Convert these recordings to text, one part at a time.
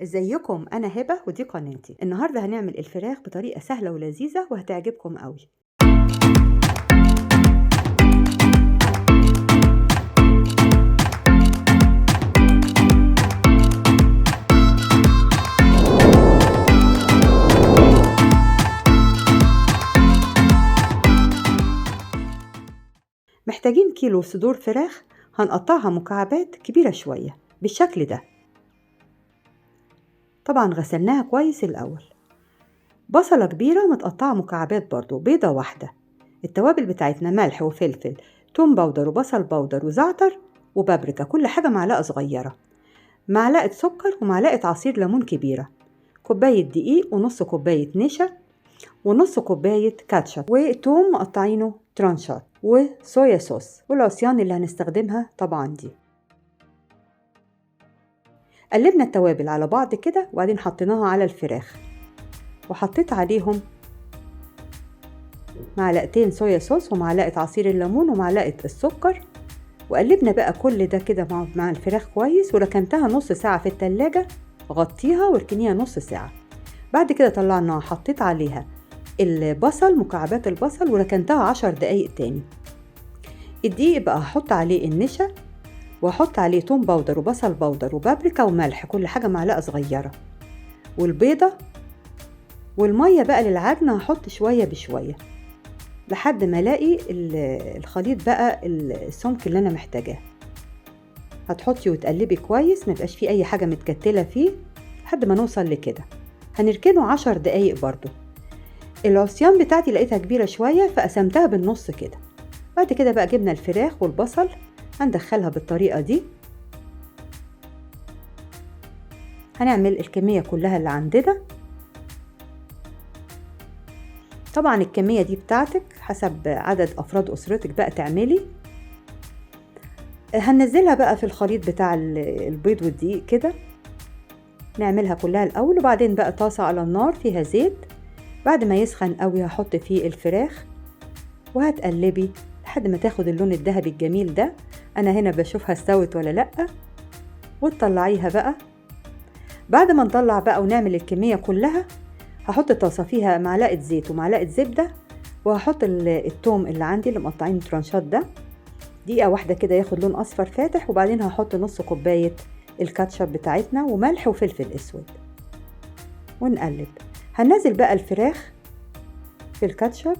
ازيكم؟ انا هبه ودي قناتي. النهارده هنعمل الفراخ بطريقة سهلة ولذيذه وهتعجبكم قوي. محتاجين كيلو صدور فراخ هنقطعها مكعبات كبيرة شوية بالشكل ده. طبعا غسلناها كويس الأول. بصلة كبيرة متقطعة مكعبات برضو، بيضة واحدة. التوابل بتاعتنا ملح وفلفل، توم powder وبصل powder وزعتر وبابريكا، كل حاجة معلقة صغيرة، معلقة سكر ومعلقة عصير ليمون كبيرة، كوباية دقيق ونص كوباية نشا ونص كوباية كاتشب، وتوم مقطعينه ترانشات، وصويا صوص، والعصيان اللي هنستخدمها طبعا دي. قلبنا التوابل على بعض كده وبعدين حطيناها على الفراخ، وحطيت عليهم معلقتين صويا صوص ومعلقة عصير الليمون ومعلقة السكر، وقلبنا بقى كل ده كده مع الفراخ كويس، وركنتها نص ساعة في التلاجة. غطيها واركنيها نص ساعة. بعد كده طلعناها، حطيت عليها البصل، مكعبات البصل، وركنتها 10 دقايق تاني. الدقيق بقى هحط عليه النشا، وهحط عليه توم powder وبصل powder وبابريكا وملح، كل حاجة معلقة صغيرة، والبيضة والمية بقى للعجنة هحط شوية بشوية لحد ما الاقي الخليط بقى السمك اللي انا محتاجاه. هتحطي وتقلبي كويس، ما يبقاش فيه اي حاجة متكتلة فيه لحد ما نوصل لكده. هنركنه 10 دقايق برضو. العصيان بتاعتي لقيتها كبيرة شوية فقسمتها بالنص كده. بعد كده بقى جبنا الفراخ والبصل، هندخلها بالطريقة دي. هنعمل الكمية كلها اللي عندنا. طبعا الكمية دي بتاعتك حسب عدد أفراد أسرتك بقى تعملي. هننزلها بقى في الخليط بتاع البيض والدقيق كده، نعملها كلها الأول. وبعدين بقى طاسة على النار فيها زيت، بعد ما يسخن قوي هحط فيه الفراخ وهتقلبي لحد ما تاخد اللون الذهبي الجميل ده. انا هنا بشوفها استوت ولا لأ، وتطلعيها بقى. بعد ما نطلع بقى ونعمل الكمية كلها، هحط طاسة فيها معلقة زيت ومعلقة زبدة، وهحط التوم اللي عندي اللي مقطعينه ترانشات ده، دقيقة واحدة كده ياخد لون اصفر فاتح. وبعدين هحط نص كوباية الكاتشب بتاعتنا وملح وفلفل اسود، ونقلب. هنزل بقى الفراخ في الكاتشب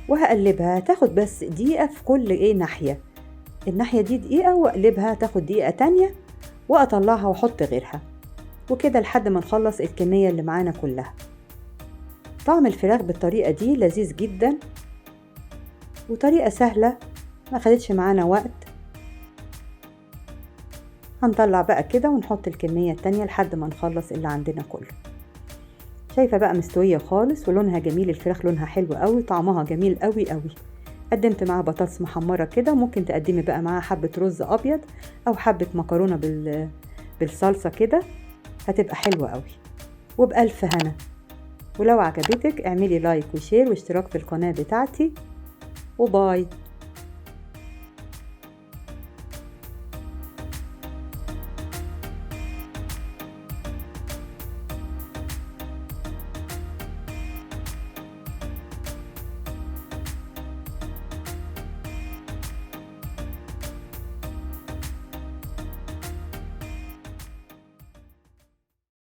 وهقلبها، تاخد بس دقيقة في كل ناحية. الناحية دي دقيقة واقلبها، تاخد دقيقة تانية، واطلعها واحط غيرها، وكده لحد ما نخلص الكمية اللي معانا كلها. طعم الفراخ بالطريقة دي لذيذ جدا، وطريقة سهلة ما خدتش معانا وقت. هنطلع بقى كده ونحط الكمية التانية لحد ما نخلص اللي عندنا كله. شايفة بقى مستوية خالص ولونها جميل، الفراخ لونها حلو قوي، طعمها جميل قوي قوي. قدمت معاها بطاطس محمرة كده، ممكن تقدمي بقى معاها حبة رز أبيض أو حبة مكرونة بالصلصة كده، هتبقى حلوة قوي. وبألف هنا. ولو عجبتك اعملي like و share واشتراك في القناة بتاعتي، و bye.